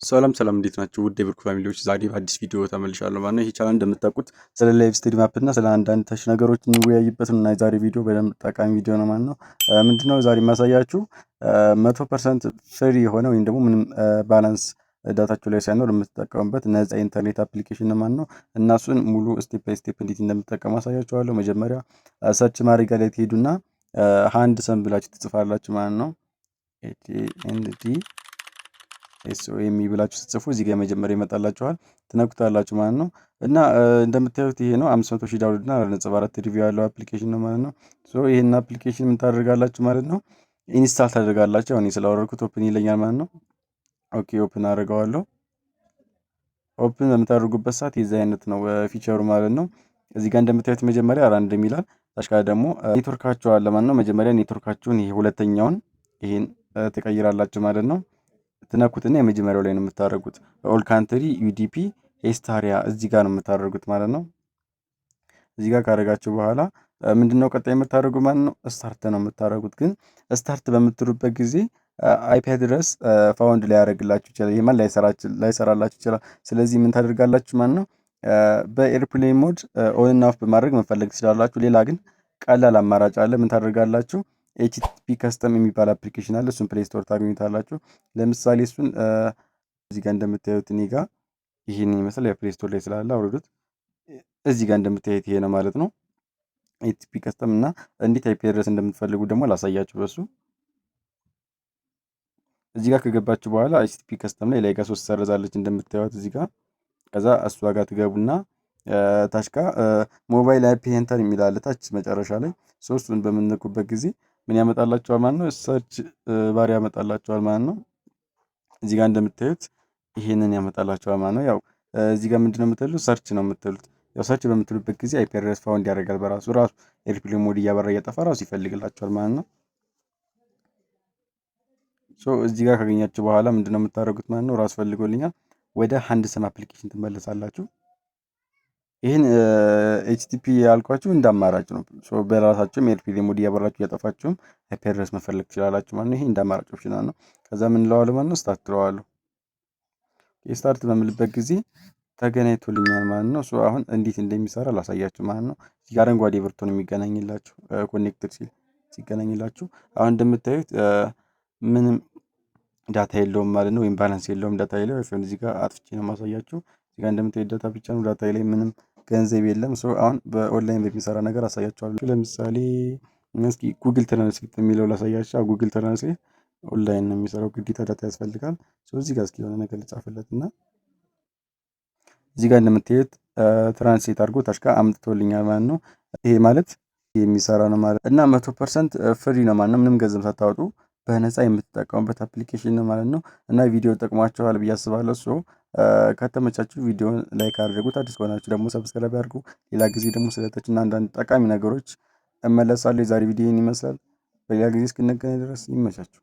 ሰላም ሰላም፣ እንዴት ናችሁ? ውድ የብርኩ family ዎች፣ ዛሬ በአዲስ ቪዲዮ ተመልሻለሁ ማለት ነው። ይህ ቻናል እንደምታውቁት ስለ live stream app እና ስለ አንዳንድ tech ነገሮች እንወያይበት እና የዛሬ ቪዲዮ በደንብ ጠቃሚ ቪዲዮ ነው ማለት ነው። ምንድነው ዛሬ የማሳያችሁ? 100% free የሆነ ወይም ደግሞ ምንም balance data ችሁ ላይ ሳይኖር የምትጠቀሙበት ነፃ ኢንተርኔት application ነው ማለት ነው። እና እሱን ሙሉ step by step እንዴት እንደምትጠቀሙ አሳያችኋለሁ። መጀመሪያ search ማድረጊያ ላይ ትሄዱና Handsome ብላችሁ ትጽፋላችሁ ማለት ነው። HANDSOME ብላችሁ ስትጽፉ እዚህ ጋር መጀመሪያ ይመጣላችኋል፣ ትነኩታላችሁ ማለት ነው። እና እንደምታዩት ይሄ ነው፣ 500,000 download እና 4.4 review ያለው application ነው ማለት ነው። So ይሄን application ምን ታደርጋላችሁ ማለት ነው? Install ታደርጋላችሁ። እኔ ስላወረድኩት open ይለኛል ማለት ነው። Okay፣ open አደርገዋለሁ። Open በምታደርጉበት ሰዓት የዚህ አይነት ነው feature ኡ ማለት ነው። እዚህ ጋር እንደምታዩት መጀመሪያ random ይላል። ታች ጋር ደግሞ ኔትወርካችሁ አለ ማለት ነው። መጀመሪያ ኔትወርካችሁን ይሄ ሁለተኛውን ይሄን ትቀይራላችሁ ማለት ነው። ትነኩትና የመጀመሪያው ላይ ነው የምታደርጉት። All country UDP Australia እዚህ ጋር ነው የምታደርጉት ማለት ነው። እዚህ ጋር ካደረጋችሁ በኋላ ምንድነው ቀጣይ የምታደርጉ ማለት ነው? Start ነው የምታደርጉት። ግን start በምትሉበት ጊዜ IP address found ላያደርግላችሁ ይችላል። ይሄ ማለት ላይሰራላችሁ ይችላል። ስለዚህ ምን ታደርጋላችሁ ማለት ነው? በ airplane mode on እና off በማድረግ መፈለግ ትችላላችሁ። ሌላ ግን ቀላል አማራጭ አለ። ምን ታደርጋላችሁ? HTTP custom የሚባል application አለ። እሱን Play Store ታገኙታላችሁ። ለምሳሌ እሱን እዚህ ጋር እንደምታዩት እኔ ጋር ይህን ይመስላል። የ Play Store ላይ ስላለ አውርዱት። እዚህ ጋር እንደምታዩት ይሄ ነው ማለት ነው። HTTP custom እና እንዴት IP address እንደምትፈልጉ ደግሞ ላሳያችሁ በሱ። እዚህ ጋር ከገባችሁ በኋላ HTTP custom ላይ ላይ ጋር ሶስት ሰረዛለች እንደምታዩት እዚህ ጋር። ከዛ እሷ ጋር ትገቡና ታች ጋር mobile IP hunter የሚል አለ፣ ታች መጨረሻ ላይ። ሶስቱን በምንነኩበት ጊዜ ምን ያመጣላችኋል ማለት ነው? Search bar ያመጣላችኋል ማለት ነው። እዚህ ጋር እንደምታዩት ይሄንን ያመጣላችኋል ማለት ነው። ያው እዚህ ጋር ምንድነው የምትሉት? Search ነው የምትሉት። ያው search በምትሉበት ጊዜ IP address found ያደርጋል በራሱ። ራሱ airplane mode እያበራ እያጠፋ ራሱ ይፈልግላችኋል ማለት ነው። So እዚህ ጋር ካገኛችሁ በኋላ ምንድነው የምታደርጉት ማለት ነው? ራሱ ፈልጎልኛል። ወደ Handsome application ትመለሳላችሁ። ይህን HTTP ያልኳችሁ እንደ አማራጭ ነው። So በራሳችሁም airplane mode እያበራችሁ እያጠፋችሁም IP address መፈለግ ትችላላችሁ ማለት ነው። ይሄ እንደ አማራጭ optional ነው። ከዛ ምን እለዋለሁ ማለት ነው? Start እለዋለሁ። Start በምልበት ጊዜ ተገናኝቶልኛል ማለት ነው። So አሁን እንዴት እንደሚሰራ ላሳያችሁ ማለት ነው። እዚህ ጋር አረንጓዴ ብርቶ ነው የሚገናኝላችሁ connected ሲል ሲገናኝላችሁ። አሁን እንደምታዩት ምንም data የለውም ማለት ነው፣ ወይም balance የለውም፣ data የለውም። እዚህ ጋር አጥፍቼ ነው የማሳያችሁ። እዚህ ጋር እንደምታዩት data ብቻ ነው። Data ላይ ምንም ገንዘብ የለም። So አሁን በኦንላይን በሚሰራ ነገር አሳያችኋለሁ። ለምሳሌ እስኪ Google Translate የሚለው ላሳያችሁ። Google Translate online ነው የሚሰራው፣ ግዴታ data ያስፈልጋል። So እዚህ ጋር እስኪ የሆነ ነገር ልጻፍለት እና እዚህ ጋር እንደምታዩት translate አድርጎ ታች ጋር አምጥቶልኛል ማለት ነው። ይሄ ማለት የሚሰራ ነው ማለት እና 100% free ነው ማለት ነው። ምንም ገንዘብ ሳታወጡ በነፃ የምትጠቀሙበት application ነው ማለት ነው። እና ቪዲዮ ጠቅሟችኋል ብዬ አስባለሁ። So ከተመቻችሁ ቪዲዮን like አድርጉት። አዲስ ከሆናችሁ ደግሞ subscribe አድርጉ። ሌላ ጊዜ ደግሞ ስለ tech እና አንዳንድ ጠቃሚ ነገሮች እመለሳለሁ። የዛሬ ቪዲዮ ይህን ይመስላል። በሌላ ጊዜ እስክንገናኝ ድረስ ይመቻችሁ።